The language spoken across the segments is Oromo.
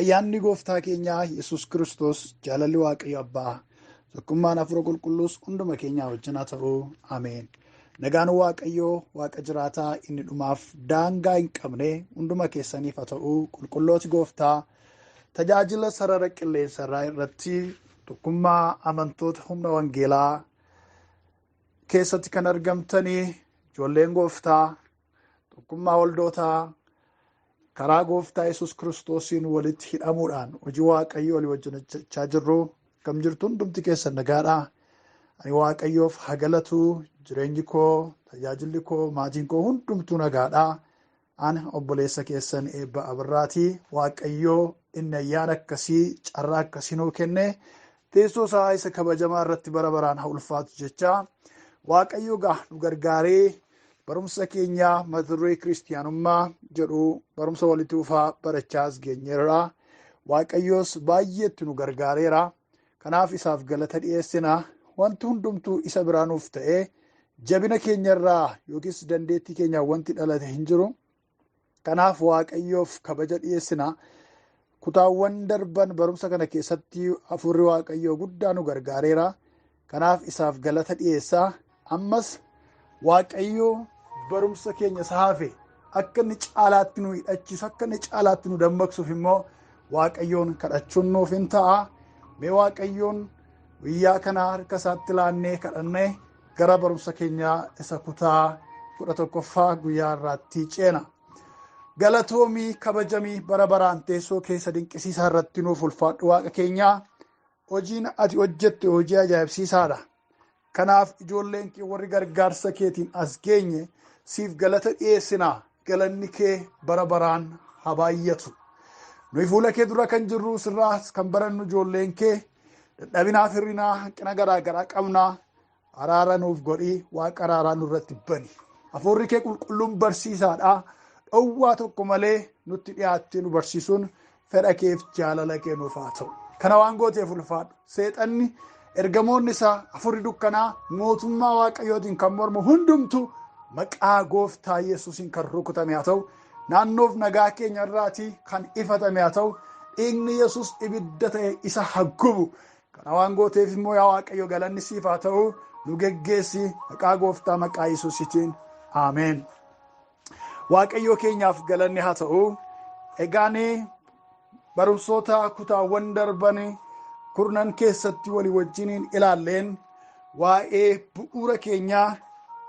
Ayyaanni gooftaa keenyaa Yesus Kiristoos, jaalalli Waaqayyo Abbaa, tokkummaan Hafuura Qulqulluus hunduma keenyaa wajjin haa ta'u. Ameen. Nagaan Waaqayyoo Waaqa jiraataa inni dhumaaf daangaa hin qabne hunduma keessaniif haa ta'u. Qulqullooti gooftaa tajaajila sarara qilleensarraa irratti tokkummaa amantoota humna wangeelaa keessatti kan argamtanii, ijoolleen gooftaa, tokkummaa waldootaa karaa gooftaa Yesus Kiristoosiin walitti hidhamuudhaan hojii Waaqayyoo walii wajjin hojjechaa jirru, akkam jirtu? Hundumti keessan nagaadhaa? Ani Waaqayyoof haa galatu, jireenyi koo, tajaajilli koo, maatiin koo hundumtuu nagaadhaa. Ani obboleessa keessan Eebba Abirraatii. Waaqayyoo inni ayyaana akkasii, carraa akkasii nuu kenne, teessoo isaa isa kabajamaa irratti bara baraan haa ulfaatu jechaa, Waaqayyo gaa nu gargaaree barumsa keenyaa mata duree kiristiyaanummaa jedhu barumsa walitti fufaa barachaa as geenyeerra. Waaqayyoos baay'eetti nu gargaareera. Kanaaf isaaf galata dhiyeessina. Wanti hundumtuu isa biraa nuuf ta'ee, jabina keenyarraa yookiis dandeettii keenyaan wanti dhalate hin jiru. Kanaaf Waaqayyoof kabaja dhiyeessina. Kutaawwan darban barumsa kana keessatti hafuurri Waaqayyoo guddaa nu gargaareera. Kanaaf isaaf galata dhiyeessaa. Ammas Waaqayyoo barumsa keenya isa hafe akka inni caalaatti nu hidhachiisu, akka inni caalaatti nu dammaqsuuf immoo Waaqayyoon kadhachuun nuuf hin ta'a. Mee Waaqayyoon guyyaa kana harka isaatti laannee kadhannee gara barumsa keenyaa isa kutaa 11ffaa guyyaa irraatti ceena. Galatoomii, kabajamii, bara baraan teessoo keessa dinqisiisaa irratti nuuf ulfaadhu. Waaqa keenyaa, hojiin ati hojjette hojii ajaa'ibsiisaadha. Kanaaf ijoolleen kee warri gargaarsa keetiin as geenye siif galata dhiyeessina. Galanni kee bara baraan haa baay'atu. Nuyi fuula kee dura kan jirru, sirraas kan barannu ijoolleen kee, dadhabinaaf hir'inaa hanqina garaa garaa qabnaa. Araara nuuf godhii, Waaqa araaraa nurratti bani. Hafuurri kee qulqulluun barsiisaadha. Dhowwaa tokko malee nutti dhiyaattee nu barsiisuun fedha keef jaalala kee nuuf haa ta'u. Kana waan gooteef ulfaadhu. Seexanni, ergamoonni isaa, hafuurri dukkanaa, mootummaa Waaqayyootiin kan mormu hundumtu maqaa gooftaa Yesuusiin kan rukutame haa ta'u. Naannoof nagaa keenya irraatii kan ifatame haa ta'u. Dhiigni Yesuus ibidda ta'e isa haa gubu. Kana waan gooteef immoo yaa Waaqayyo galanni siif haa ta'u. Nu geggeessi, maqaa gooftaa maqaa Yesuusitiin. Ameen. Waaqayyoo keenyaaf galanni haa ta'u. Egaan barumsoota kutaawwan darban kurnan keessatti walii wajjiniin ilaalleen waa'ee bu'uura keenyaa,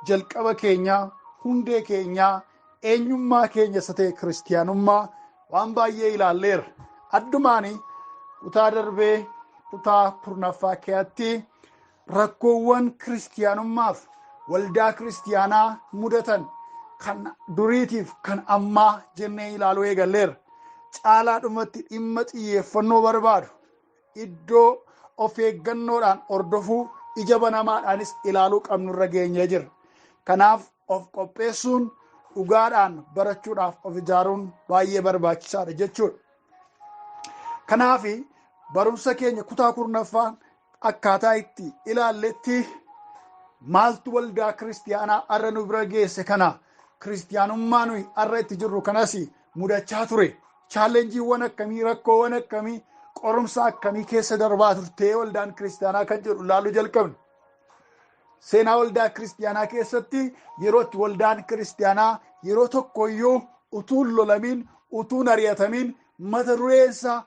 jalqaba keenyaa, hundee keenyaa, eenyummaa keenya isa ta'e kiristiyaanummaa waan baay'ee ilaalleerra. Addumaan kutaa darbee kutaa 10ffaa keessatti rakkoowwan kiristiyaanummaaf waldaa kiristiyaanaa mudatan kan duriitiif kan ammaa jennee ilaaluu eegalleerra. Caalaadhumatti dhimma xiyyeeffannoo barbaadu, iddoo of eeggannoodhaan hordofuu, ija banamaadhaanis ilaaluu qabnurra geenyee jirra. Kanaaf of qopheessuun, dhugaadhaan barachuudhaaf of ijaaruun baay'ee barbaachisaadha jechuudha. Kanaaf barumsa keenya kutaa 10ffaa akkaataa itti ilaalletti, maaltu waldaa kiristiyaanaa har'a nu bira geesse, kana kiristiyaanummaa nuyi har'a itti jirru kanas mudachaa ture. Challengeiiwwan akkamii, rakkoowwan akkamii, qorumsa akkamii keessa darbaa turtee waldaan kiristiyaanaa kan jedhu ilaaluu jalqabne. Seenaa waldaa kiristiyaanaa keessatti yeroo itti waldaan kiristiyaanaa yeroo tokkoyyuu utuu hin lolamiin, utuu hin ari'atamiin, mata dureensaa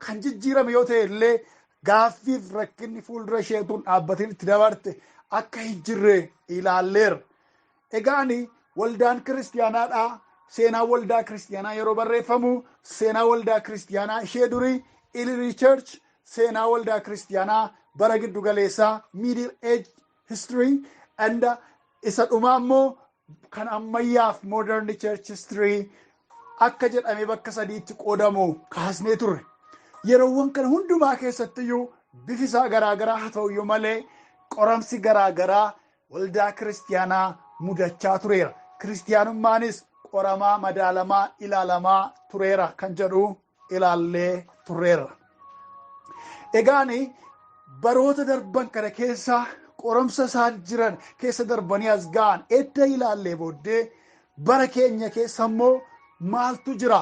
kan jijjiirame yoo ta'e illee, gaaffiif rakkinni fuuldura isheetuun dhaabbatiin itti dabarte akka hin jirre ilaalleerra. Egaan waldaan kiristiyaanaadhaa, seenaa waldaa kiristiyaanaa yeroo barreeffamu, seenaa waldaa kiristiyaanaa ishee durii, Early Church, seenaa waldaa kiristiyaanaa bara giddu galeessaa, Middle Age History, and isa dhumaa immoo kan ammayyaaf, Modern Church History akka jedhamee bakka sadiitti qoodamu kaasnee turre. Yeroowwan kana hundumaa keessattiyyuu bifi isaa garaagaraa haa ta'uyyuu malee, qoramsi garaagaraa waldaa kiristiyaanaa mudachaa tureera. Kiristiyaanummaanis qoramaa, madaalamaa, ilaalamaa tureera kan jedhu ilaallee turreerra. Egaan baroota darban kana keessa qoramsa isaan jiran keessa darbanii as ga'an edda ilaallee booddee, bara keenya keessa immoo maaltu jira?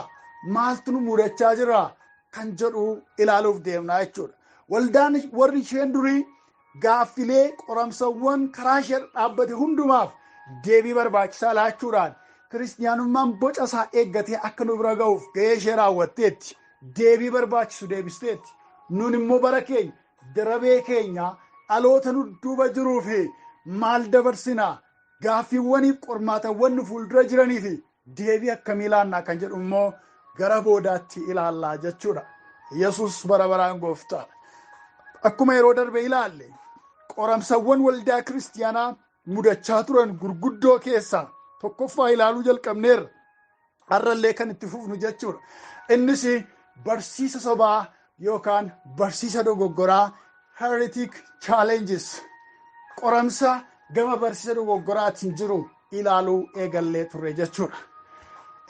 Maaltu nu mudachaa jira? kan jedhu ilaaluuf deemnaa jechuudha. Waldaan warri isheen durii gaaffilee qoramsawwan karaa ishee dhaabbate hundumaaf deebii barbaachisaa laachuudhaan kiristiyaanummaan boca isaa eeggatee akka nu bira ga'uuf ga'ee ishee raawwatteetti. Deebii barbaachisu deebisteetti. Nun immoo bara keenya darabee keenya dhaloota nu duuba jiruu fi maal dabarsinaa gaaffiiwwaniif qormaatawwan nu fuuldura jiranii fi deebii akkamii laannaa kan jedhu immoo gara boodaatti ilaallaa jechuudha. Yesus bara baraan gooftaadha. Akkuma yeroo darbe ilaalle qoramsawwan waldaa kiristiyaanaa mudachaa turan gurguddoo keessaa tokkoffaa ilaaluu jalqabneerra. Har'allee kan itti fufnu jechuudha. Innis barsiisa sobaa yookaan barsiisa dogoggoraa, heretic challenges, qoramsa gama barsiisa dogoggoraatiin jiru ilaaluu eegallee turre jechuudha.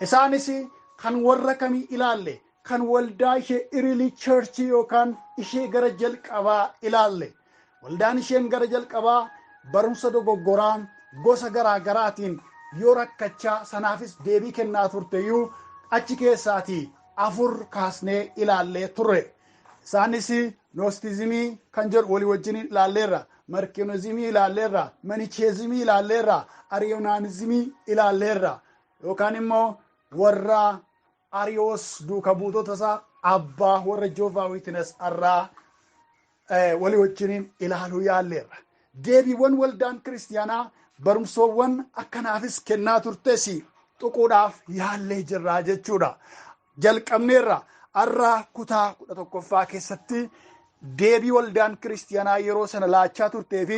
Isaanis kan warra kamii ilaalle? Kan waldaa ishee early church yookaan ishee gara jalqabaa ilaalle. Waldaan isheen gara jalqabaa barumsa dogoggoraa gosa garaa garaatiin yoo rakkachaa sanaafis deebii kennaa turteyyuu achi keessaatii 4 kaasnee ilaallee turre. Isaanis noostizimii kan jedhu walii wajjin ilaalleerra, markinoozimii ilaalleerra, manicheezimii ilaalleerra, ariyonaanizimii ilaalleerra, yookaan immoo warra Ariyoos duuka buutota isaa abbaa warra Jehovah Witness irraa walii wajjin ilaaluu yaalleerra. Deebiiwwan waldaan kiristiyaanaa barumsoowwan akkanaafis kennaa turtes tuquudhaaf yaallee jirraa jechuudha. Jalqabneerra. Har'a kutaa 11ffaa keessatti deebii waldaan kiristiyaanaa yeroo sana laachaa turtee fi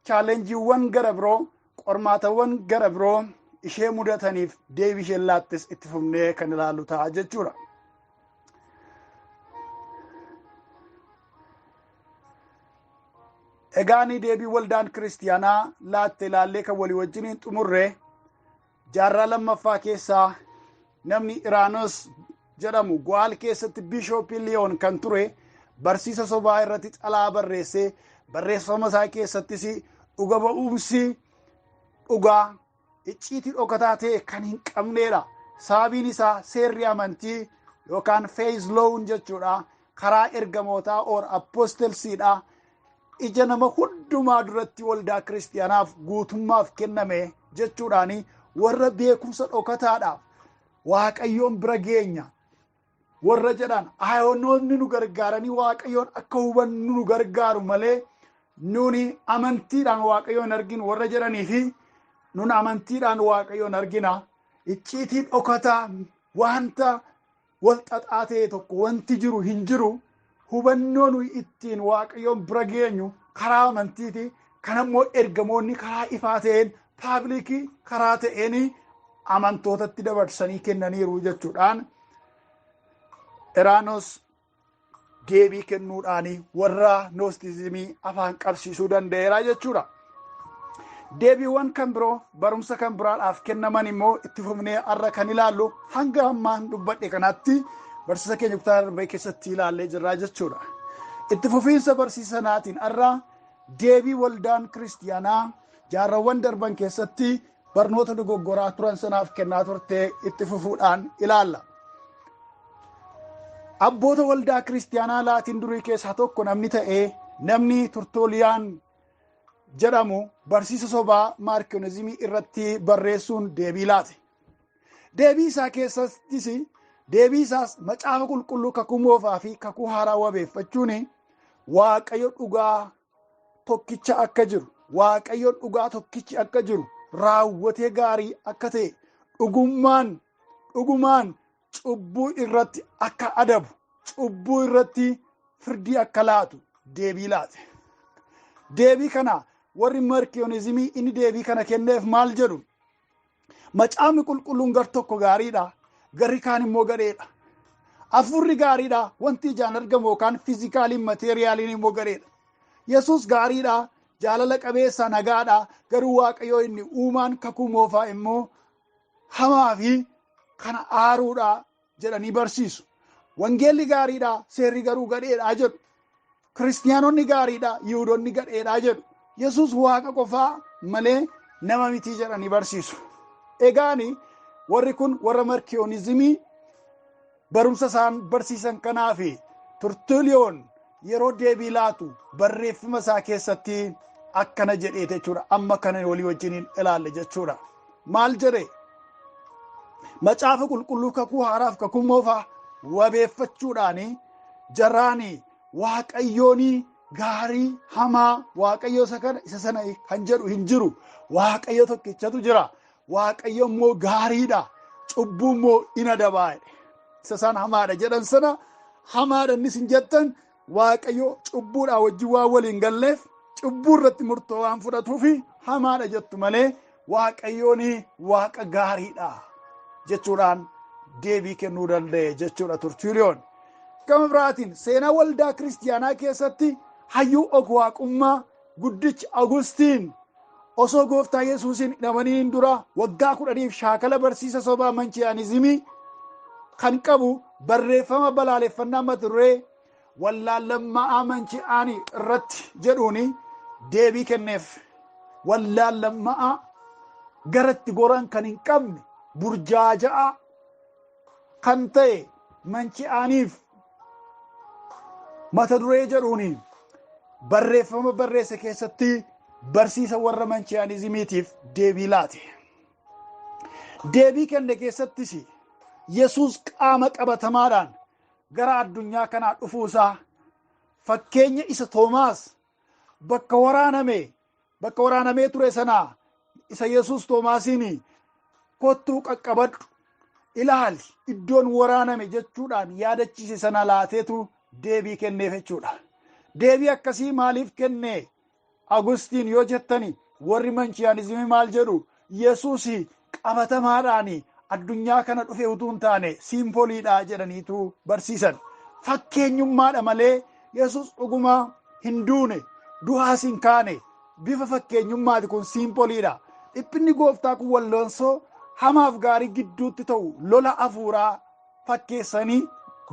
chaalenjiiwwan gara biroo, qormaatawwan gara biroo ishee mudataniif deebii isheen laattes itti fufnee kan ilaallu ta'a jechuudha. Egaani deebii waldaan kiristiyaanaa laatte ilaallee kan walii wajjiniin xumurre, jaarraa 2ffaa keessaa namni Iraanos jedhamu Go'aal keessatti Bishooppii Liyoon kan ture barsiisa sobaa irratti xalaa barreessee, barreeffama isaa keessattis dhuga ba'umsi dhugaa icciitii dhokataa ta'e kan hin qabneedha. Sababiin isaa seerri amantii yookaan faith law jechuudha. Karaa ergamootaa or apostelsiidha. Ija nama hundumaa duratti waldaa kiristiyaanaaf guutummaaf kenname jechuudhaani warra beekumsa dhokataadhaaf Waaqayyoon bira geenya warra jedhan ayonoonni nu gargaaranii Waaqayyoon akka hubannu nu gargaaru malee nuni amantiidhaan Waaqayyoon arginu warra jedhanii fi nun amantiidhaan Waaqayyoon argina. Icciitii dhokataa wanta wal xaxaa ta'e tokko wanti jiru hin jiru. Hubannoo nuyi ittiin Waaqayyoon bira geenyu karaa amantiiti. Kanammoo ergamoonni karaa ifaa ta'een paablikii karaa ta'een amantootatti dabarsanii kennaniiru jechuudhaan Iraanos deebii kennuudhaan warra noostizimii afaan qabsiisuu danda'eera jechuudha. Deebiiwwan kan biroo barumsa kan biraadhaaf kennaman immoo itti fufnee har'a kan ilaallu hanga ammaan dubbadhe kanatti barsiisa keenya kutaa darbee keessatti ilaallee jirra jechuudha. Itti fufiinsa barsiisa sanaatiin har'a deebii waldaan kiristiyaanaa jaarraawwan darban keessatti barnoota dogoggoraa turan sanaaf kennaa turte itti fufuudhaan ilaalla. Abboota waldaa kiristiyaanaa laatiin durii keessaa tokko namni ta'ee namni Turtooliyaan jedhamu barsiisa sobaa maarkinoozimii irratti barreessuun deebii laate. Deebii isaa keessattis deebii isaas macaafa qulqulluu kakuu moofaa fi kakuu haaraa wabeeffachuun Waaqayyo dhugaa tokkicha akka jiru, Waaqayyo dhugaa tokkichi akka jiru, raawwatee gaarii akka ta'e, dhugumaan cubbuu irratti akka adabu, cubbuu irratti firdii akka laatu deebii laate. Deebii kana warri markiyoonizimii inni deebii kana kenneef maal jedhu? Macaafni qulqulluun gar tokko gaariidha, garri kaan immoo gadheedha. Hafuurri gaariidha, wanti ijaan argamu yookaan fiizikaaliin mateeriyaaliin immoo gadheedha. Yesuus gaariidha, jaalala qabeessa nagaadha, garuu Waaqayyoo inni uumaan kakuu moofaa immoo hamaa fi kana aaruudha jedhanii barsiisu. Wangeelli gaariidha, seerri garuu gadheedha jedhu. Kiristiyaanonni gaariidha, Yihuudoonni gadheedha jedhu. Yesuus Waaqa qofaa malee nama mitii jedhanii barsiisu. Egaani warri kun warra markiyoonizimii Barumsa isaan barsiisan kanaa fi Tertullian yeroo deebii laatu barreeffama isaa keessatti akkana jedhee jechuudha. Amma kana walii wajjiniin ilaalle jechuudha. Maal jedhe? Macaafa qulqulluu kakuu haaraaf kakuu moofaa wabeeffachuudhaan jarraani Waaqayyoon gaarii hamaa Waaqayyo isa kana isa sana kan jedhu hin jiru. Waaqayyo tokkichatu jira. Waaqayyo immoo gaariidha. Cubbuu immoo in adabaa. Isa isaan hamaadha jedhan sana hamaadha innis hin jettan Waaqayyo cubbuudhaa wajjin waan waliin galleef cubbuu irratti murtoo waan fudhatuufi hamaadha jettu malee Waaqayyoon waaqa gaariidha jechuudhaan deebii kennuu danda'e jechuudha Tertullian. Gama biraatiin seenaa waldaa kiristiyaanaa keessatti hayyuu og-waaqummaa guddichi Agustiin osoo gooftaa Yesuusiin hin amaniin dura waggaa 10 shaakala barsiisa sobaa manchiyaanizimii kan qabu barreeffama balaaleffannaa mata duree wallaallammaa manchi'aanii irratti jedhuun deebii kenneef. Wallaallammaa garatti goran kan hin qabne burjaaja'a kan ta'e manchi'aaniif mata duree jedhuun barreeffama barreesse keessatti barsiisa warra manchi'aanizimiitiif deebii laate. Deebii kenne keessattis Yesuus qaama qabatamaadhaan gara addunyaa kanaa dhufuusaa fakkeenya isa Toomaas bakka waraanamee ture sanaa isa Yesuus Toomaasiin kottuu qaqqabadhu ilaali iddoon waraaname jechuudhaan yaadachiise sana laateetu deebii kenneef jechuudha. Deebii akkasii maaliif kenne Agustiin yoo jettani warri manchiyaanizimii maal jedhu Yesuus qabatamaadhaan addunyaa kana dhufe utuu hin taane siimpoliidha jedhaniitu barsiisan. Fakkeenyummaadha malee Yesuus dhugumaa hin duune du'aas hin kaane bifa fakkeenyummaati kun siimpoliidha. Dhiphinni gooftaa kun walloonsoo hamaaf gaarii gidduutti ta'u lola afuuraa fakkeessanii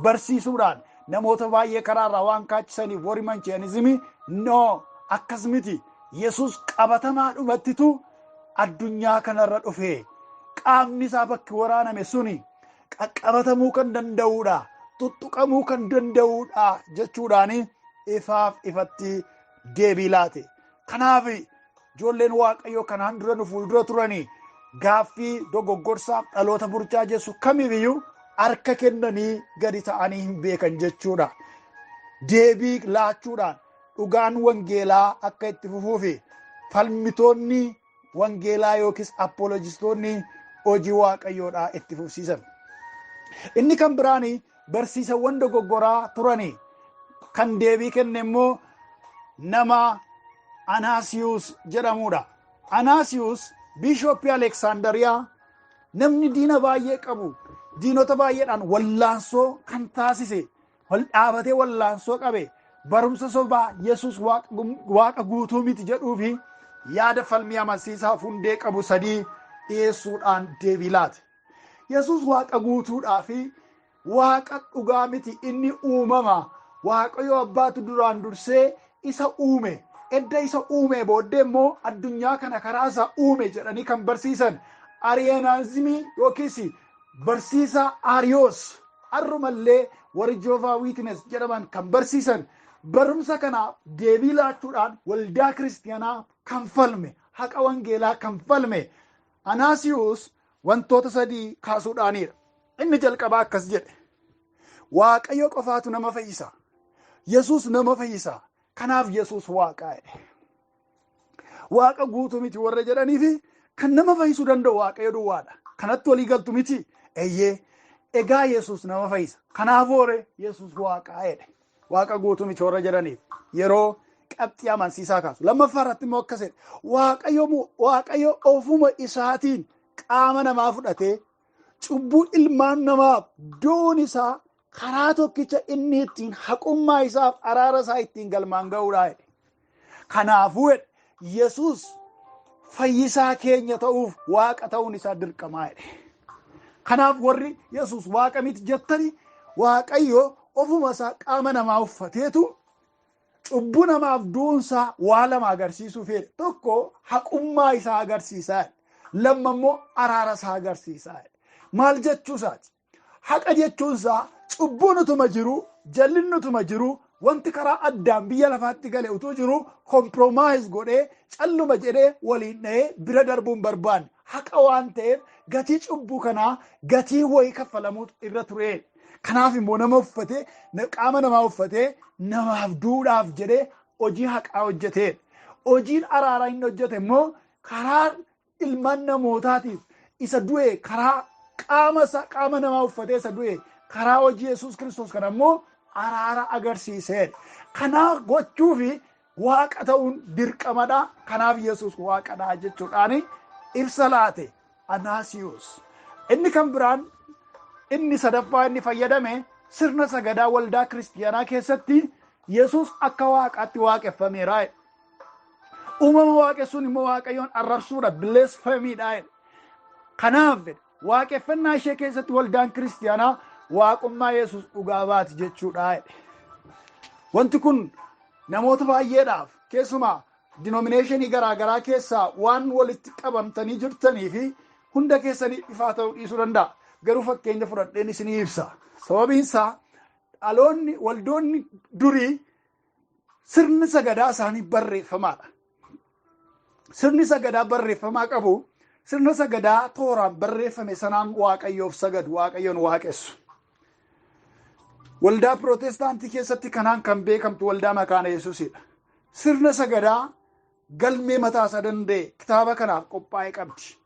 barsiisuudhaan namoota baay'ee karaarraa waan kaachisaniif warri manchiyaanizimii noo akkas miti Yesuus qabatamaa dhumattitu addunyaa kanarra dhufe qaamni isaa bakki waraaname suni qaqqabatamuu kan danda'uudha tuttuqamuu kan danda'uudha jechuudhaan ifaaf ifatti deebii laate. Kanaaf ijoolleen Waaqayyoo kanaan dura nu fuuldura turanii gaaffii dogoggorsaaf dhaloota burjaajessu kamiifiyyuu harka kennanii gadi ta'anii hin beekan jechuudha. Deebii laachuudhaan dhugaan wangeelaa akka itti fufuufi falmitoonni wangeelaa yookiis apolojistoonni hojii Waaqayyoodhaa itti fufsiisan. Inni kan biraani barsiisawwan dogoggoraa turanii kan deebii kenne immoo nama Anaasiyuus jedhamudha. Anaasiyuus biishooppii Aleksaandariyaa namni diina baay'ee qabu diinota baay'eedhaan wallaansoo kan taasise wal dhaabatee wallaansoo qabe barumsa sobaa Yesuus waaqa guutuu miti jedhuu fi yaada falmii amansiisaa hundee qabu sadii dhiyeessuudhaan deebii laate. Yesuus waaqa guutuudhaa fi waaqa dhugaa miti inni uumama Waaqayyo abbaatu duraan dursee isa uume. Edda isa uume booddee immoo addunyaa kana karaa isaa uume jedhanii kan barsiisan Ariyaanaazimii yookiis barsiisa Ariyoos arrumallee warri Jehovah Witness jedhaman kan barsiisan barumsa kanaaf deebii laachuudhaan waldaa kiristiyaanaa kan falme haqa wangeelaa kan falme Anaasiyuus wantoota sadii kaasuudhaanidha. Inni jalqabaa akkas jedhe. Waaqayyo qofaatu nama fayyisa. Yesuus nama fayyisa. Kanaaf Yesuus waaqaa jedhe. Waaqa guutuu miti warra jedhanii fi kan nama fayyisuu danda'u Waaqayyo duwwaadha. Kanatti walii galtu miti. Eeyyee. Egaa Yesuus nama fayyisa. Kanaaf hoore Yesuus waaqaa jedhe. Waaqa guutuu miti warra jedhaniif yeroo qabxii amansiisaa kaasu. Lammaffaa irratti immoo akkas jedhe. Waaqayyo ofuma isaatiin qaama namaa fudhatee cubbuu ilmaan namaaf du'uun isaa karaa tokkicha inni ittiin haqummaa isaaf araara isaa ittiin galmaan ga'uudha jedhe. Kanaafuu jedhe Yesuus fayyisaa keenya ta'uuf waaqa ta'uun isaa dirqamaa jedhe. Kanaaf warri Yesuus waaqa miti jettani Waaqayyo ofuma isaa qaama namaa uffateetu cubbuu namaaf du'uun isaa waa lama agarsiisuu fedhe. Tokko haqummaa isaa agarsiisaa jedhe. Lamma immoo araara isaa agarsiisaa jedhe. Maal jechuu isaati? Haqa jechuun isaa cubbuun utuma jiru, jallinni utuma jiru, wanti karaa addaan biyya lafaatti gale utuu jiru kompromaayiz godhee calluma jedhee waliin dha'ee bira darbuun barbaanne. Haqa waan ta'eef gatii cubbuu kanaa gatii wayii kaffalamuutu irra ture. Kanaaf immoo nama uffatee, qaama namaa uffatee namaaf duudhaaf jedhee hojii haqaa hojjetee. Hojiin araaraa inni hojjete immoo karaa ilmaan namootaatiif isa du'e, karaa qaama isaa qaama namaa uffatee isa du'e, karaa hojii Yesuus Kiristoos kana immoo araara agarsiisee. Kanaaf gochuufi waaqa ta'uun dirqamadha. Kanaaf Yesuus waaqadha jechuudhaan ibsa laate Anaasiyus. Inni kan biraan inni sadaffaa inni fayyadame sirna sagadaa waldaa kiristiyaanaa keessatti Yesuus akka waaqaatti waaqeffameera. Uumama waaqessuun immoo waaqayyoon arrabsuudha, blasphemyidha. Kanaaf waaqeffannaa ishee keessatti waldaan kiristiyaanaa waaqummaa Yesuus dhugaa baati jechuudha. Wanti kun namoota baay'eedhaaf keessumaa dinomineeshinii garaagaraa keessaa waan walitti qabamtanii jirtanii fi hunda keessanii ifaa ta'uu dhiisuu danda'a. Garuu fakkeenya fudhadheen isinii ibsa. Sababiin isaa dhaloonni waldoonni durii sirni sagadaa isaanii barreeffamaadha. Sirni sagadaa barreeffamaa qabu, sirna sagadaa tooraan barreeffame sanaan waaqayyoof sagadu, waaqayyoon waaqessu. Waldaa Pirootestaantii keessatti kanaan kan beekamtu waldaa Makaana Yesuusidha. Sirna sagadaa galmee mataa isaa danda'e kitaaba kanaaf qophaa'e qabdi.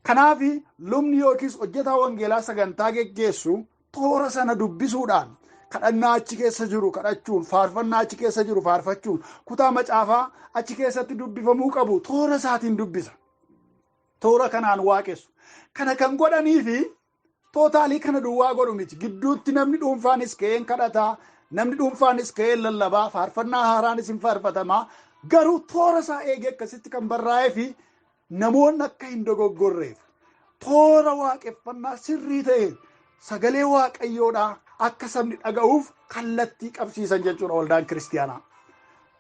Kanaaf lubni yookiis hojjetaa wangeelaa sagantaa geggeessu toora sana dubbisuudhaan kadhannaa achi keessa jiru kadhachuun, faarfannaa achi keessa jiru faarfachuun, kutaa macaafaa achi keessatti dubbifamuu qabu toora isaatiin dubbisa. Toora kanaan waaqessu. Kana kan godhanii fi tootaalii kana duwwaa godhu miti. Gidduutti namni dhuunfaanis ka'een kadhataa, namni dhuunfaanis ka'een lallabaa, faarfannaa haaraanis hin faarfatamaa. Garuu toora isaa eegee akkasitti kan barraa'ee fi namoonni akka hin dogoggorreef toora waaqeffannaa sirrii ta'e sagalee waaqayyoodhaa akka sabni dhaga'uuf kallattii qabsiisan jechuudha waldaan kiristiyaanaa.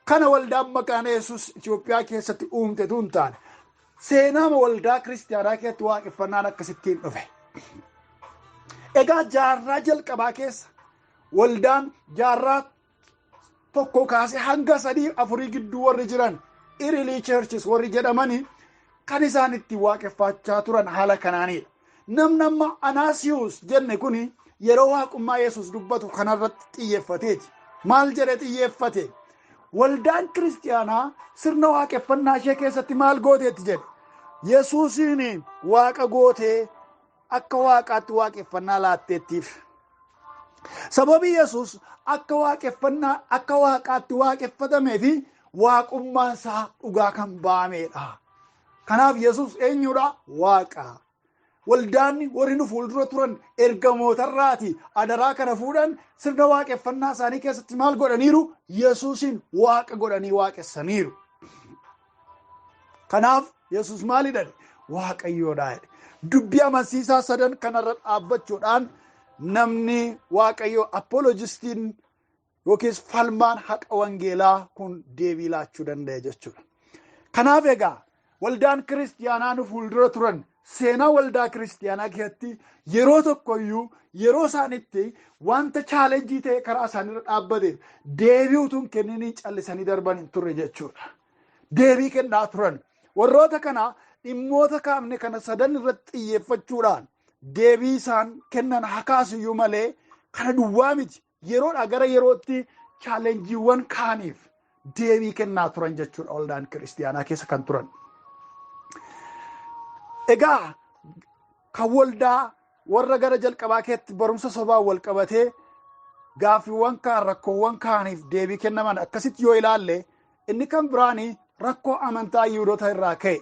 Kana waldaan Makaana Yesuus Itoophiyaa keessatti uumtetu hin taane. Seenaama waldaa kiristiyaanaa keessatti waaqeffannaan akkasittiin dhufe. Egaa jaarraa jalqabaa keessa waldaan jaarraa tokko kaasee hanga 3-4 gidduu warri jiran early churches warri jedhamanii kan isaan itti waaqeffachaa turan haala kanaanidha. Namni amma Anaasiyus jenne kuni yeroo waaqummaa Yesuus dubbatu kanarratti xiyyeeffateeti. Maal jedhee xiyyeeffate? Waldaan kiristiyaanaa sirna waaqeffannaa ishee keessatti maal gooteetti jedhe? Yesuusiin waaqa gootee akka waaqaatti waaqeffannaa laatteettiif. Sababii Yesuus akka waaqeffannaa akka waaqaatti waaqeffatamee fi waaqummaan isaa dhugaa kan ba'ameedha. Kanaaf Yesuus eenyudha? Waaqa. Waldaanni warri nu fuuldura turan ergamootarraati adaraa kana fuudhan sirna waaqeffannaa isaanii keessatti maal godhaniiru? Yesuusin waaqa godhanii waaqessaniiru. Kanaaf Yesuus maalidha? Waaqayyoodha. Dubbii amansiisaa sadan kanarra dhaabbachuudhaan namni waaqayyo apolojistiin yookiis falmaan haqa wangeelaa kun deebii laachuu danda'e jechuudha. Kanaaf egaa waldaan kiristiyaanaa nu fuuldura turan seenaa waldaa kiristiyaanaa keessatti yeroo tokkoyyuu yeroo isaanitti wanta chaalenjii ta'e karaa isaaniirra dhaabbateef deebii utuu hin kenniniin callisanii darban hin turre jechuudha. Deebii kennaa turan. Warroota kana dhimmoota kaafne kana sadan irratti xiyyeeffachuudhaan deebii isaan kennan hakaasiyyuu malee kana duwwaa miti. Yeroodhaa gara yerootti chaalenjiiwwan kaaniif deebii kennaa turan jechuudha waldaan kiristiyaanaa keessa kan turan. Egaa kan waldaa warra gara jalqabaa keessatti barumsa sobaa wal qabatee gaaffiiwwan kaan rakkoowwan kaaniif deebii kennaman akkasitti yoo ilaalle inni kan biraanii rakkoo amantaa Yihudoota irraa ka'e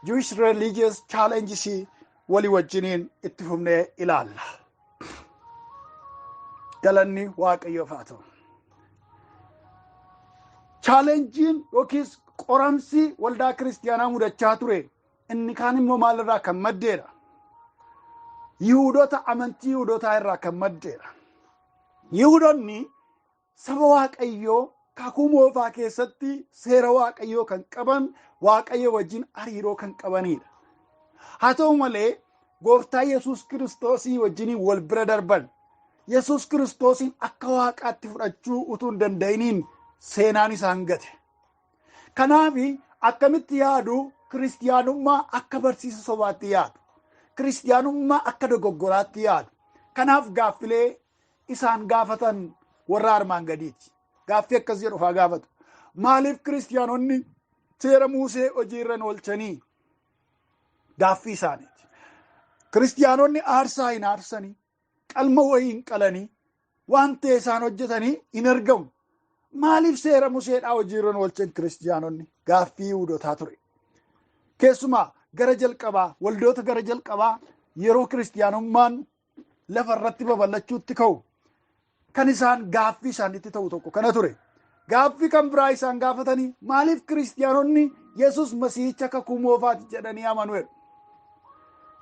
Jewish religious challenges walii wajjiniin itti fufnee ilaalla. Galanni Waaqayyoof haa ta'u. Chaalenjiin yookiis qoramsi waldaa kiristiyaanaa mudachaa ture inni kaan immoo maalirraa kan maddeedha? Yihudoota amantii Yihudootaa irraa kan maddeedha. Yihudoonni saba Waaqayyoo kakuu moofaa keessatti seera Waaqayyoo kan qaban Waaqayyo wajjin hariiroo kan qabanidha. Haa ta'u malee Gooftaa Yesuus Kiristoosii wajjiniin wal bira darban. Yesuus Kiristoosiin akka waaqaatti fudhachuu utuu hin danda'iniin seenaan isaan gate. Kanaaf akkamitti yaadu? Kiristiyaanummaa akka barsiisa sobaatti yaadu. Kiristiyaanummaa akka dogoggoraatti yaadu. Kanaaf gaaffilee isaan gaafatan warra armaan gadiiti. Gaaffii akkas jedhu faa gaafatu. Maaliif kiristiyaanonni seera Musee hojiirra hin oolchanii? Gaaffii isaaniiti. Kiristiyaanonni aarsaa hin aarsanii, qalma wayii hin qalanii, waan ta'e isaan hojjetanii hin argamu. Maaliif seera Museedhaa hojiirra hin oolchan kiristiyaanonni? Gaaffii Yihuudootaa ture. Keessumaa gara jalqabaa, waldoota gara jalqabaa yeroo kiristiyaanummaan lafa irratti babal'achuutti ka'u kan isaan gaaffii isaanitti ta'u tokko kana ture. Gaaffii kan biraa isaan gaafatanii maaliif kiristiyaanonni Yesuus Masiihicha kakuu moofaati jedhanii amanu jedhu.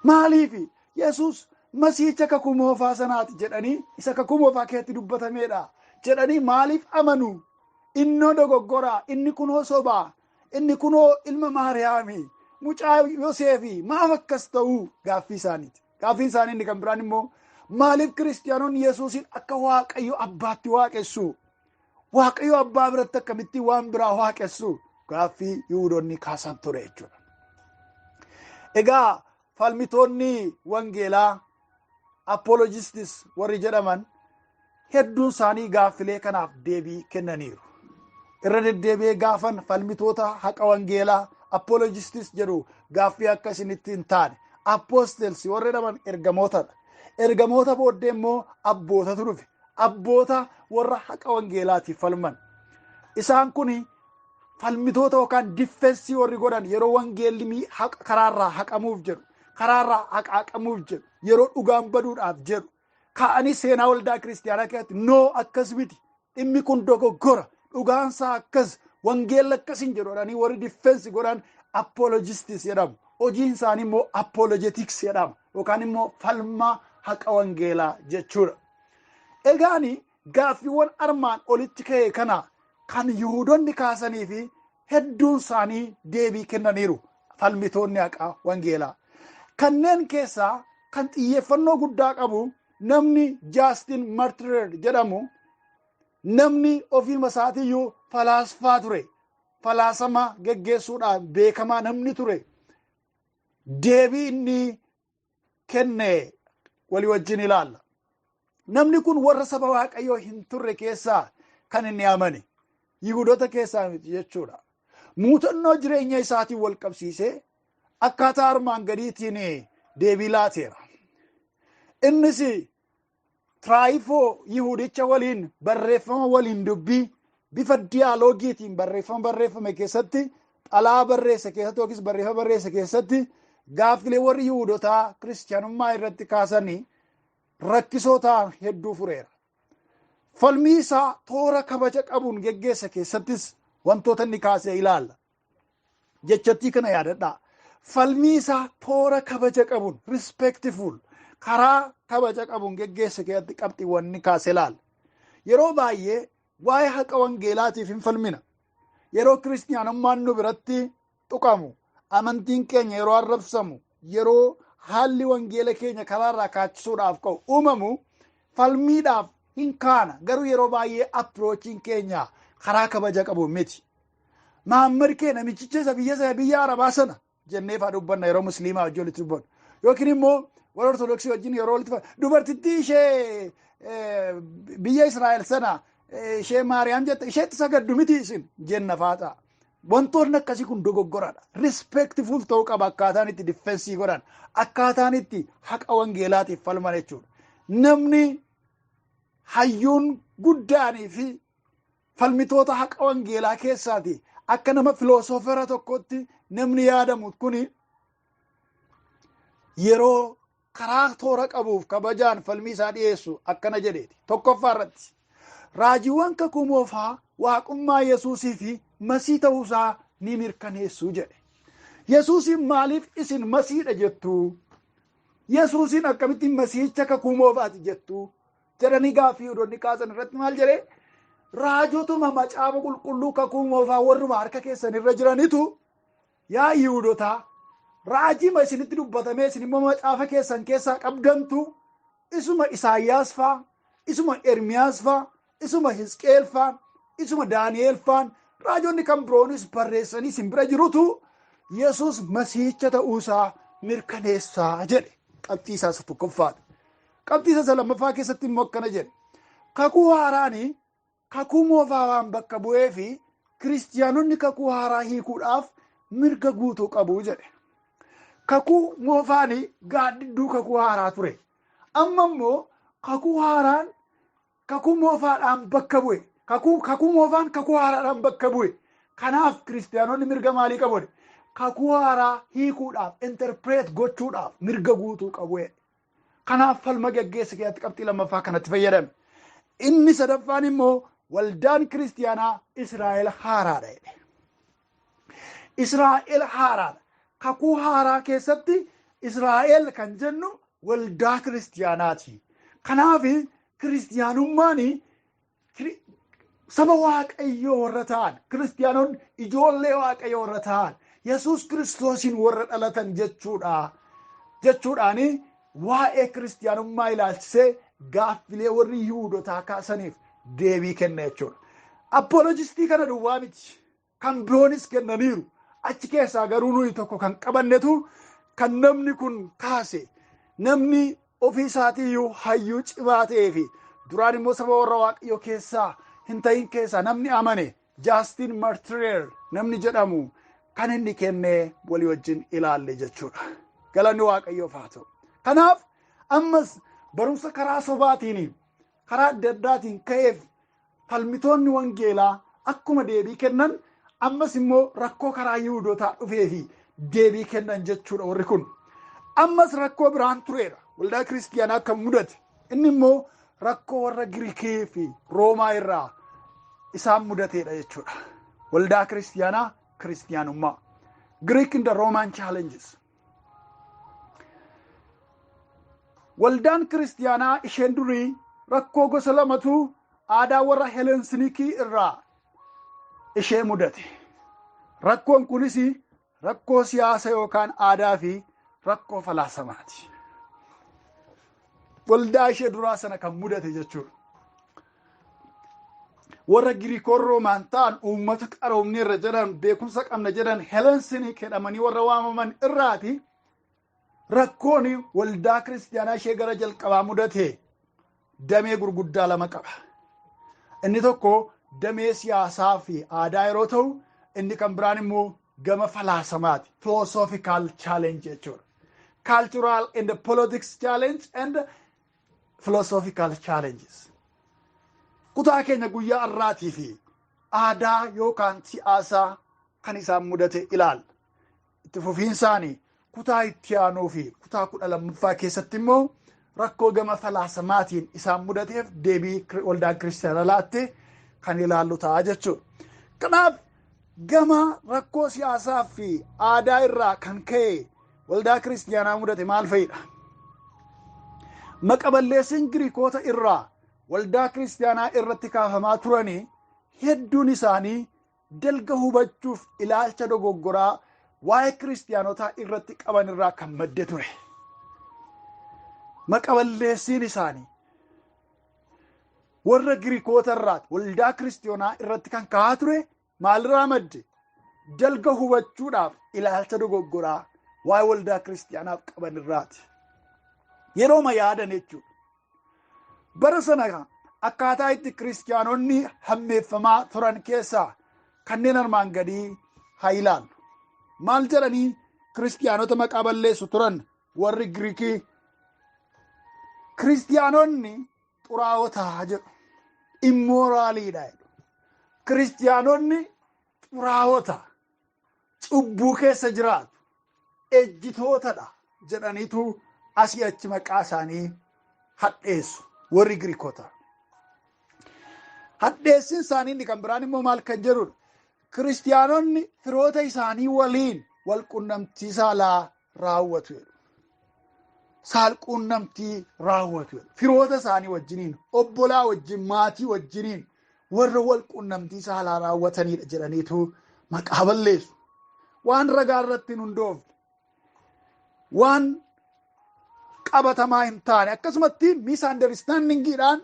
Maaliif Yesuus Masiihicha kakuu moofaa sanaati jedhanii isa kakuu moofaa keessatti dubbatameedha jedhanii maaliif amanu? Innoo dogoggoraa, inni kunoo sobaa, inni kunoo ilma Maariyaamii, mucaa Yoseefii, maaf akkas ta'uu? Gaaffii isaaniiti. Gaaffiin isaanii inni kan biraan immoo maaliif kiristiyaanonni Yesuusiin akka Waaqayyo Abbaatti waaqessu? Waaqayyo Abbaa biratti akkamitti waan biraa waaqessu? Gaaffii Yihuudoonni kaasan ture jechuudha. Egaa falmitoonni wangeelaa apologistis warri jedhaman hedduun isaanii gaaffilee kanaaf deebii kennaniiru. Irra deddeebi'ee gaafan falmitoota haqa wangeelaa apologistis jedhu gaaffii akka isinitti hin taane. Apostles warri jedhaman ergamootadha. Ergamoota booddee immoo abbootatu dhufe. Abboota warra haqa wangeelaatiif falman. Isaan kun falmitoota yookaan diffeensii warri godhan yeroo wangeelli karaarraa haqamuuf jedhu, karaarraa haqaaqamuuf jedhu, yeroo dhugaan baduudhaaf jedhu, ka'anii seenaa waldaa kiristiyaanaa keessatti noo akkas miti, dhimmi kun dogoggora, dhugaansaa akkas, wangeelli akkas hin jedhu jedhanii warri diffeensi godhan apologistis jedhamu. Hojiin isaanii immoo apologetics jedhama yookaan immoo falmaa haqa wangeelaa jechuudha. Egaani gaaffiiwwan armaan olitti ka'e kana kan Yihuudoonni kaasanii fi hedduun isaanii deebii kennaniiru falmitoonni haqa wangeelaa. Kanneen keessaa kan xiyyeeffannoo guddaa qabu namni Jaastin Martirer jedhamu, namni ofiima isaatiiyyuu falaasfaa ture. Falaasama geggeessuudhaan beekamaa namni ture. Deebii inni kenne walii wajjin ilaalla. Namni kun warra saba Waaqayyoo hin turre keessaa kan inni amane. Yihudoota keessaa miti jechuudha. Muuxannoo jireenya isaatiin wal qabsiisee akkaataa armaan gadiitiin deebii laateera. Innis Tiraayifoo Yihudicha waliin barreeffama waliin dubbii bifa diyaaloogiitiin barreeffama barreeffame keessatti, xalaa barreesse keessatti yookiis barreeffama barreesse keessatti gaaffilee warri Yihudotaa kiristiyaanummaa irratti kaasanii rakkisoo ta'an hedduu fureera. Falmii isaa toora kabaja qabuun geggeesse keessattis wantoota inni kaasee ilaalla. Jechattii kana yaadadhaa. Falmii isaa toora kabaja qabuun, respectful, karaa kabaja qabuun geggeesse keessatti qabxiiwwan inni kaasee ilaalla. Yeroo baay'ee waa'ee haqa wangeelaatiif hin falmina. Yeroo kiristiyaanummaan nu biratti tuqamu, amantiin keenya yeroo arrabsamu, yeroo haalli wangeela keenya karaarraa kaachisuudhaaf ka'u uumamu, falmiidhaaf hin kaana. Garuu yeroo baay'ee apiroochiin keenya karaa kabaja qabu miti. Mahammad kee namichicha isa biyya sana biyya Arabaa sana jennee faa dubbanna yeroo musliimaa wajjin walitti dubbannu. Yookiin immoo warra Ortodoksii wajjin yeroo walitti dubartittii ishee biyya Israa'el sana ishee Maariyaam jette isheetti sagaddu miti isin jenna faa ta'a. Wantoonni akkasii kun dogoggoradha. Respectful ta'uu qaba akkaataan itti diffeensii godhan, akkaataan itti haqa wangeelaatiif falman jechuudha. Namni hayyuun guddaanii fi falmitoota haqa wangeelaa keessaati akka nama filosoofera tokkotti namni yaadamu kuni yeroo karaa toora qabuuf kabajaan falmii isaa dhiyeessu akkana jedheeti. Tokkoffaa irratti raajiiwwan kakuu moofaa waaqummaa Yesuusii fi Masii ta'uusaa ni mirkaneessu jedhe. Yesuusiin maaliif isin Masiidha jettu? Yesuusiin akkamittiin Masiihicha kakuu moofaati jettu? Jedhanii gaaffii Yihudoonni kaasan irratti maal jedhee? Raajotuma macaafa qulqulluu kakuu moofaa warruma harka keessan irra jiranitu yaa Yihudotaa Raajima isinitti dubbatamee isin immoo macaafa keessan keessaa qabdantu isuma Isaayyaas faa, isuma Ermiyaas faa, isuma Hisqeel faa, isuma Daani'eel faan raajonni kan biroonis barreessanii isin bira jirutu Yesuus Masiihicha ta'uusaa mirkaneessaa jedhe. Qabxii isaa isa tokkoffaadha. Qabxii isa lammaffaa keessatti immoo akkana jedhe. Kakuu haaraani kakuu moofaa waan bakka bu'ee fi kiristiyaanonni kakuu haaraa hiikuudhaaf mirga guutuu qabu jedhe. Kakuu moofaani gaaddidduu kakuu haaraa ture. Amma immoo kakuu haaraan kakuu moofaadhaan bakka bu'e. Kakuu moofaan kakuu haaraadhaan bakka bu'e. Kanaaf kiristiyaanonni mirga maalii qabu? Kakuu haaraa hiikuudhaaf, interpreet gochuudhaaf mirga guutuu qabu. Kanaaf falma geggeessa keessatti qabxii lammaffaa kanatti fayyadame. Inni sadaffaan immoo waldaan kiristiyaanaa Israa'el haaraadha jedhe. Israa'el haaraadha. Kakuu haaraa keessatti Israa'el kan jennu waldaa kiristiyaanaati. Kanaaf kiristiyaanummaan saba Waaqayyoo warra ta'an, kiristiyaanonni ijoollee Waaqayyoo warra ta'an, Yesuus Kiristoosiin warra dhalatan jechuudha. Jechuudhaani waa'ee kiristiyaanummaa ilaalchisee gaaffilee warri Yihuudotaa kaasaniif deebii kenna jechuudha. Appoolojistii kana duwwaa miti. Kan biroonis kennaniiru. Achi keessaa garuu nuyi tokko kan qabannetu kan namni kun kaase, namni ofii isaatiiyyuu hayyuu cimaa ta'ee fi duraan immoo saba warra Waaqayyoo keessaa hin ta'in keessaa namni amane Jaastiin Martireer namni jedhamu kan inni kennee walii wajjin ilaalle jechuudha. Galanni Waaqayyoof haa ta'u. Kanaaf ammas barumsa karaa sobaatiin karaa adda addaatiin ka'eef falmitoonni wangeelaa akkuma deebii kennan ammas immoo rakkoo karaa Yihuudootaa dhufee fi deebii kennan jechuudha warri kun. Ammas rakkoo biraan tureera waldaa kiristiyaanaa kan mudate. Inni immoo rakkoo warra Giriikii fi Roomaa irraa isaan mudateedha jechuudha. Waldaa kiristiyaanaa kiristiyaanummaa. Greek and the Roman challenges. Waldaan kiristiyaanaa isheen durii rakkoo gosa lamatu aadaa warra Helensnikii irraa ishee mudate. Rakkoon kunis rakkoo siyaasa yookaan aadaa fi rakkoo falaasamaati. Waldaa ishee duraa sana kan mudate jechuudha. Warra Giriikoon Roomaan ta'an uummata qaroomni irra jedhan beekumsa qabna jedhan Helensnik jedhamanii warra waamaman irraati rakkoon waldaa kiristiyaanaa ishee gara jalqabaa mudate damee gurguddaa lama qaba. Inni tokko damee siyaasaa fi aadaa yeroo ta'u, inni kan biraan immoo gama falaasamaati. Philosophical challenge jechuudha. Cultural and politics challenge and philosophical challenges. Kutaa keenya guyyaa har'aatii fi aadaa yookaan siyaasaa kan isaan mudate ilaalla. Itti fufiinsaani kutaa itti aanuu fi kutaa 12ffaa keessatti immoo rakkoo gama falaasamaatiin isaan mudateef deebii waldaan kiristiyaanaa laatte kan ilaallu ta'a jechuudha. Kanaaf gama rakkoo siyaasaa fi aadaa irraa kan ka'e waldaa kiristiyaanaa mudate maal fa'idha? Maqaballeessiin Giriikota irraa waldaa kiristiyaanaa irratti kaafamaa turanii hedduun isaanii dalga hubachuuf ilaalcha dogoggoraa waa'ee kiristiyaanotaa irratti qaban irraa kan madde ture. Maqaballeessiin isaanii warra Giriikota irraa waldaa kiristiyaanaa irratti kan ka'aa ture maalirraa madde? Dalga hubachuudhaaf ilaalcha dogoggoraa waa'ee waldaa kiristiyaanaaf qaban irraati. Yerooma yaadan jechuudha. Bara sana akkaataa itti kiristiyaanonni hammeeffamaa turan keessaa kanneen armaan gadii haa ilaallu. Maal jedhanii kiristiyaanota maqaa balleessu turan warri Giriikii? Kiristiyaanonni xuraa'otaa jedhu. Immoraaliidha jedhu. Kiristiyaanonni xuraa'ota, cubbuu keessa jiraatu, ejjitootadha jedhaniitu asii achi maqaa isaanii hadheessu warri Giriikota. Hadheessin isaanii inni kan biraan immoo maal kan jedhudha? Kiristiyaanonni firoota isaanii waliin wal qunnamtii saalaa raawwatu jedhu. Saalqunnamtii raawwatu jedhu. Firoota isaanii wajjiniin, obbolaa wajjin, maatii wajjiniin warra wal qunnamtii saalaa raawwatanidha jedhaniitu maqaa balleessu. Waan ragaa irratti hin hundoofne. Waan qabatamaa hin taane akkasumatti misunderstandingiidhaan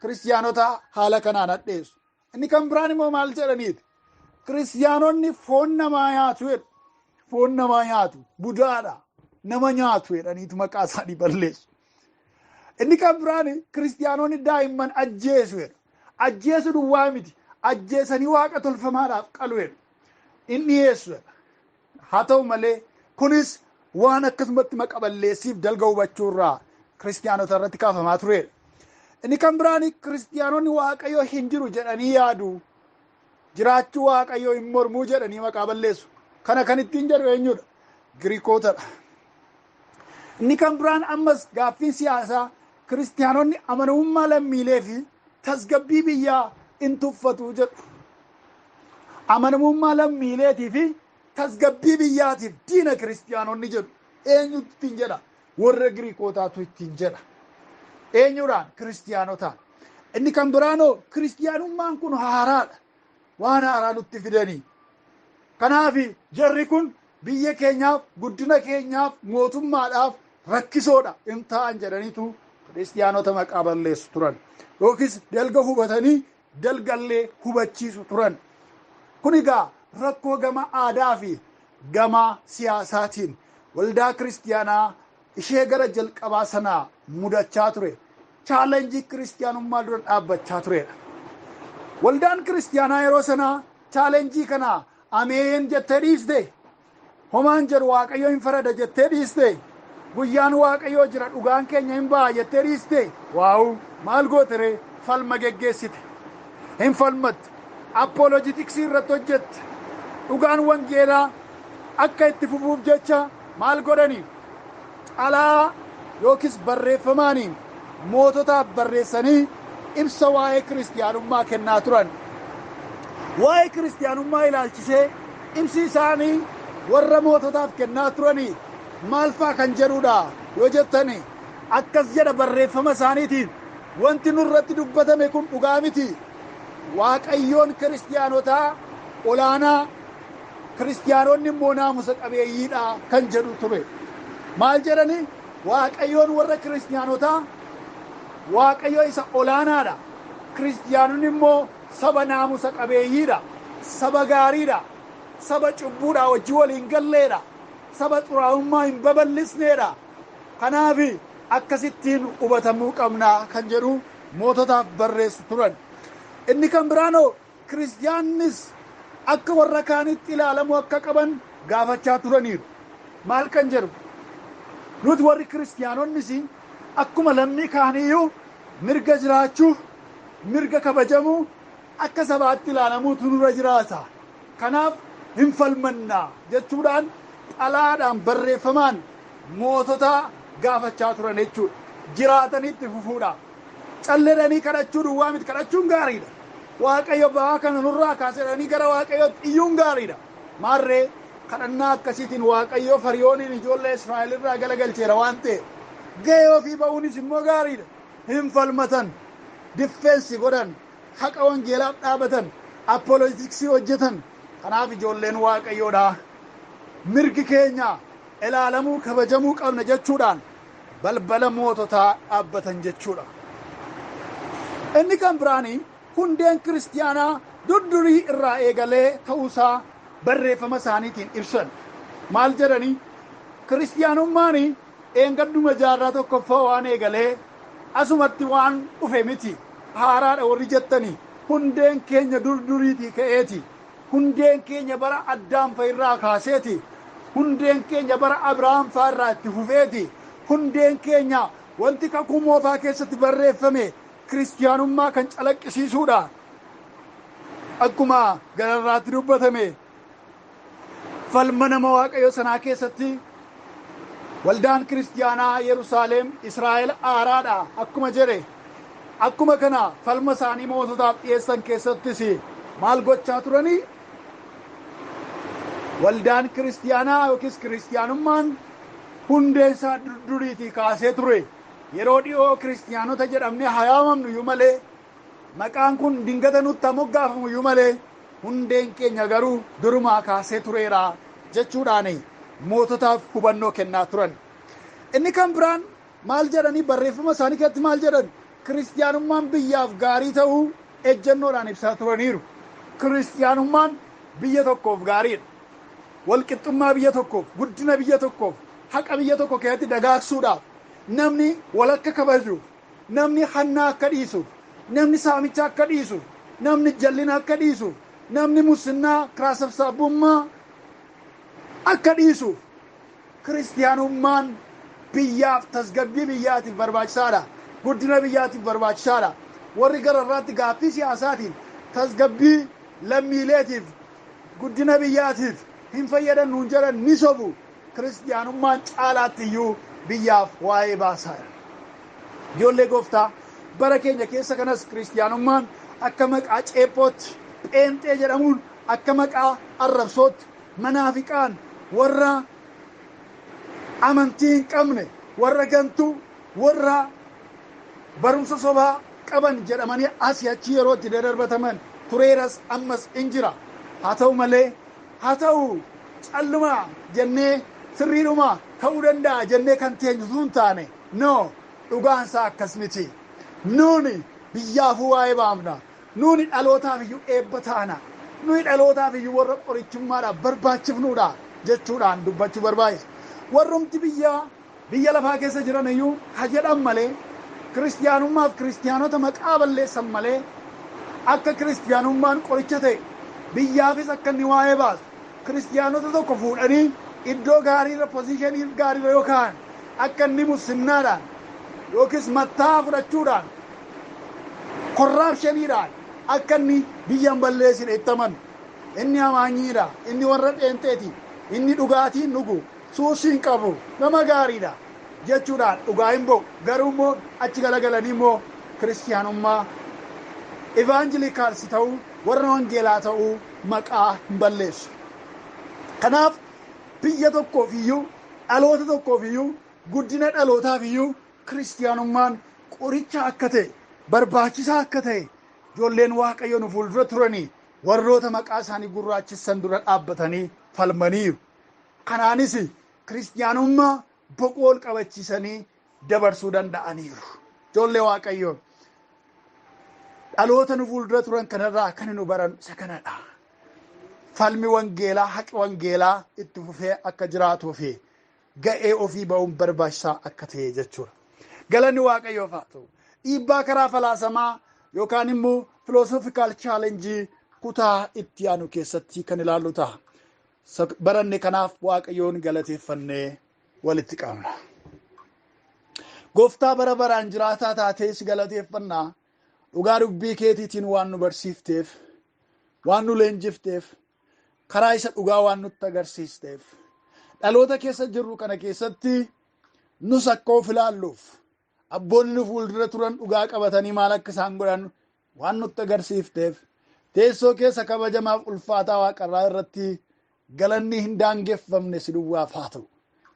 kiristiyaanota haala kanaan hadheessu. Inni kan biraan immoo maal jedhaniiti? Kiristiyaanonni foon namaa nyaatu jedhu. Foon namaa nyaatu, budaadha, nama nyaatu jedhaniitu maqaa isaanii balleessu. Inni kan biraan kiristiyaanonni daa'imman ajjeesu jedhu. Ajjeesu duwwaa miti, ajjeesanii waaqa tolfamaadhaaf qalu jedhu. Inni dhiyeessu jedha. Haa ta'u malee kunis waan akkasumatti maqa balleessiif dalga hubachuurraa kiristiyaanota irratti kaafamaa turedha. Inni kan biraan kiristiyaanonni waaqayyo hin jiru jedhanii yaadu. Jiraachuu waaqayyoo hin mormuu jedhanii maqaa balleessu. Kana kan ittiin jedhu eenyudha? Giriikootadha. Inni kan biraan ammas gaaffiin siyaasaa kiristiyaanonni amanamummaa lammiilee fi tasgabbii biyyaa in tuffatu jedhu. Amanamummaa lammiileetii fi tasgabbii biyyaatiif diina kiristiyaanonni jedhu. Eenyutu ittiin jedha? Warra Giriikootaatu ittiin jedha. Eenyudhaan? Kiristiyaanotaan. Inni kan biraanoo kiristiyaanummaan kun haaraadha. Waan haaraa nutti fidanii. Kanaaf jarri kun biyya keenyaaf, guddina keenyaaf, mootummaadhaaf rakkisoodha hin ta'an jedhaniitu kiristiyaanota maqaa balleessu turan. Yookiis dalga hubatanii dalgallee hubachiisu turan. Kun egaa rakkoo gama aadaa fi gama siyaasaatiin waldaa kiristiyaanaa ishee gara jalqabaa sanaa mudachaa ture. Chaalenjii kiristiyaanummaa dura dhaabbachaa turedha. Waldaan kiristiyaanaa yeroo sanaa chaalenjii kana ameen jettee dhiiste. Homaan jedhu waaqayyo hin farada jettee dhiiste. Guyyaan waaqayyoo jira dhugaan keenya hin ba'a jettee dhiiste. Waa'u maal gootere? Falma geggeessite. Hin falmatte. Appoolojitiksii irratti hojjette. Dhugaan wangeelaa akka itti fufuuf jecha maal godhani? Xalaa yookiis barreeffamaaniin moototaaf barreessanii ibsa waa'ee kiristiyaanummaa kennaa turan. Waa'ee kiristiyaanummaa ilaalchisee ibsi isaanii warra moototaaf kennaa turanii maal faa kan jedhudha yoo jettani akkas jedha barreeffama isaaniitiin: wanti nurratti dubbatame kun dhugaa miti. Waaqayyoon kiristiyaanotaa olaanaa, kiristiyaanonni immoo naamusa qabeeyyiidha kan jedhu ture. Maal jedhani? Waaqayyoon warra kiristiyaanotaa Waaqayyo isa olaanaadha. Kiristiyaanonni immoo saba naamusa qabeeyyiidha. Saba gaariidha. Saba cubbuudhaa wajjin waliin galleedha. Saba xuraa'ummaa hin babal'isneedha. Kanaaf akkasittiin hubatamuu qabna kan jedhu moototaaf barreessu turan. Inni kan biraanoo kiristiyaannis akka warra kaanitti ilaalamuu akka qaban gaafachaa turaniiru. Maal kan jedhu? Nuti warri kiristiyaanonnis akkuma lammii kaaniyyuu mirga jiraachuu, mirga kabajamuu, akka sabaatti ilaalamuutu nurra jiraata. Kanaaf hin falmannaa jechuudhaan xalaadhaan barreeffamaan mootota gaafachaa turan jechuudha. Jiraatanitti fufuudha. Calleedhanii kadhachuu duwwaa miti, kadhachuun gaariidha. Waaqayyo ba'aa kana nurraa kaasedhanii gara Waaqayyootti iyyuun gaariidha. Maarree kadhannaa akkasiitiin Waaqayyo Fariyooniin ijoollee Israa'el irraa galagalcheera waan ta'eef gahee ofii ba'uunis immoo gaariidha. Hin falmatan, diffeensi godhan, haqa wangeelaaf dhaabatan, appoolojitiksii hojjetan. Kanaaf ijoolleen Waaqayyoodha. Mirgi keenya ilaalamuu kabajamuu qabna jechuudhaan balbala moototaa dhaabbatan jechuudha. Inni kan biraanii hundeen kiristiyaanaa durdurii irraa eegalee ta'uusaa barreeffama isaaniitiin ibsan. Maal jedhanii? Kiristiyaanummaan eengadduma jaarraa tokkoffaa waan eegalee asumatti waan dhufe miti. Haaraadha warri jettanii hundeen keenya durduriitii ka'eeti. Hundeen keenya bara Addaam fa'a irraa kaaseeti. Hundeen keenya bara Abrahaam fa'a irraa itti fufeeti. Hundeen keenya wanti kakuu moofaa keessatti barreeffame kiristiyaanummaa kan calaqqisiisuudha. Akkuma gararraatti dubbatame falma nama Waaqayyo sanaa keessatti waldaan kiristiyaanaa Yerusaalem Israa'el haaraadha akkuma jedhe, akkuma kana falma isaanii moototaaf dhiyeessan keessattis maal gochaa turanii? Waldaan kiristiyaanaa yookiis kiristiyaanummaan hundeen isaa duriitii kaasee ture. Yeroo dhiyoo kiristiyaanota jedhamnee haa yaamamnu iyyuu malee, maqaan kun dingata nutti haa moggaafamu iyyuu malee, hundeen keenya garuu durumaa kaasee tureera jechuudhaan moototaaf hubannoo kennaa turan. Inni kan biraan maal jedhanii barreeffama isaanii keessatti maal jedhan? Kiristiyaanummaan biyyaaf gaarii ta'uu ejjennoodhaan ibsaa turaniiru. Kiristiyaanummaan biyya tokkoof gaariidha. Walqixxummaa biyya tokkoof, guddina biyya tokkoof, haqa biyya tokko keessatti dagaagsuudhaaf, namni wal akka kabajuuf, namni hannaa akka dhiisuuf, namni saamicha akka dhiisuuf, namni jallina akka dhiisuuf, namni musinnaa kiraa sassaabummaa akka dhiisuuf kiristiyaanummaan biyyaaf tasgabbii biyyaatiif barbaachisaadha. Guddina biyyaatiif barbaachisaadha. Warri gararraatti gaaffii siyaasaatiin tasgabbii lammiileetiif guddina biyyaatiif hin fayyadan nuun jedhan ni sobu. Kiristiyaanummaan caalaatti iyyuu biyyaaf waa'ee baasaadha. Ijoollee gooftaa, bara keenya keessa kanas kiristiyaanummaan akka maqaa ceephootti, pheenxee jedhamuun akka maqaa arrabsootti, manaafiqaan, warra amantii hin qabne, warra gantuu, warra barumsa sobaa qaban jedhamanii asii achi yeroo itti dadarbataman tureeras, ammas in jira. Haa ta'u malee, haa ta'u callumaa jennee sirriidhuma ta'uu danda'a jennee kan teenyu sun taane, no, dhugaan isaa akkas miti. Nuuni biyyaafuu waa'ee baafna. Nuuni dhalootaaf iyyuu eebba taana. Nuyi dhalootaaf iyyuu warra qorichummaadhaaf barbaachifnuudha jechuudhaan dubbachuu barbaachisa. Warrumti biyya lafaa keessa jiran iyyuu ha jedhan malee, kiristiyaanummaaf kiristiyaanota maqaa balleessan malee, akka kiristiyaanummaan qoricha ta'e, biyyaafis akka inni waa'ee baasu, kiristiyaanota tokko fuudhanii iddoo gaariirra, positionii gaariirra yoo kaa'an, akka inni mussinnaadhaan yookiis mattaa fudhachuudhaan, corruptioniidhaan akka inni biyya hin balleessine itti amanu. Inni amaanyiidha, inni warra pheenxeeti, inni dhugaatiin dhugu, suusii hin qabu, nama gaariidha jechuudhaan dhugaa hin ba'u. Garuu immoo achi galagalanii immoo kiristiyaanummaa evangelicals ta'uu, warra wangeelaa ta'uu maqaa hin balleessu. Kanaaf biyya tokkoof iyyuu, dhaloota tokkoof iyyuu, guddina dhalootaaf iyyuu kiristiyaanummaan qoricha akka ta'e, barbaachisaa akka ta'e ijoolleen Waaqayyo nu fuuldura turanii warroota maqaa isaanii gurraachisan dura dhaabbatanii falmaniiru. Kanaanis kiristiyaanummaa boqoo ol qabachiisanii dabarsuu danda'aniiru. Ijoollee Waaqayyoo, dhaloota nu fuuldura turan kanarraa kan nu baran isa kanadha. Falmi wangeelaa, haqi wangeelaa itti fufee akka jiraatuu fi ga'ee ofii ba'uun barbaachisaa akka ta'e jechuudha. Galanni Waaqayyoof haa ta'u. Dhiibbaa karaa falaasamaa yookaan immoo philosophical challenge kutaa itti aanu keessatti kan ilaallu ta'a. Baranne kanaaf Waaqayyoon galateeffannee walitti qabna. Gooftaa bara baraan jiraataa taatee si galateeffannaa. Dhugaa dubbii keetiitiin waan nu barsiifteef, waan nu leenjifteef, karaa isa dhugaa waan nutti agarsiisteef, dhaloota keessa jirru kana keessatti nus akka of ilaalluuf, abboonni nu fuuldura turan dhugaa qabatanii maal akka isaan godhan waan nutti agarsiifteef, teessoo keessa kabajamaaf ulfaataa waaqarraa irratti galanni hin daangeffamne si duwwaaf haa ta'u.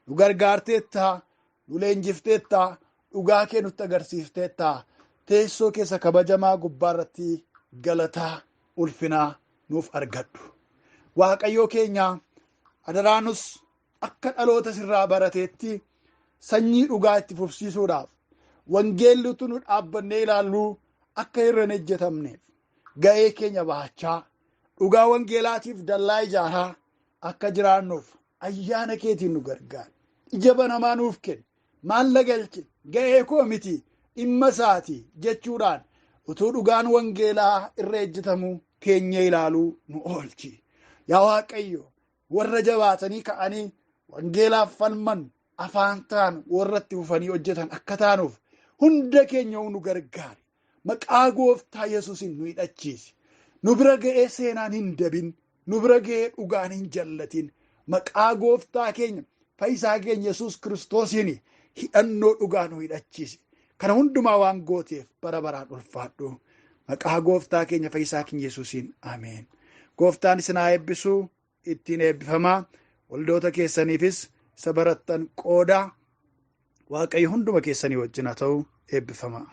Nu gargaarteettaa, nu leenjifteettaa, dhugaa kee nutti agarsiifteettaa, teessoo keessa kabajamaa gubbaa irratti galataa ulfinaa nuuf argadhu. Waaqayyoo keenya, adaraanus akka dhaloota sirraa barateetti sanyii dhugaa itti fufsiisuudhaaf, wangeelli utuu nu dhaabbannee ilaallu akka irra hin ejjetamneef ga'ee keenya bahachaa, dhugaa wangeelaatiif dallaa ijaaraa akka jiraannuuf ayyaana keetiin nu gargaari. Ija banamaa nuuf kenni. Maal galche, ga'ee koo miti, dhimma isaati jechuudhaan utuu dhugaan wangeelaa irra ejjetamu keenya ilaaluu nu oolchi. Yaa Waaqayyo, warra jabaatanii ka'anii wangeelaaf falman, afaan ta'an, warra itti fufanii hojjetan akka taanuuf hunda keenya nu gargaari. Maqaa gooftaa Yesuusiin nu hidhachiisi. Nu bira ga'ee seenaan hin dabin, nu bira ga'ee dhugaan hin jallatin. Maqaa gooftaa keenya fayyisaa keenya Yesuus Kiristoosiin hidhannoo dhugaa nu hidhachiisi. Kana hundumaa waan gooteef bara baraan ulfaadhu. Maqaa gooftaa keenya fayyisaa keenya Yesuusiin, ameen. Gooftaan isin haa eebbisuu, ittiin eebbifamaa. Waldoota keessaniifis isa barattan qoodaa. Waaqayyo hunduma keessanii wajjin haa ta'u, eebbifamaa.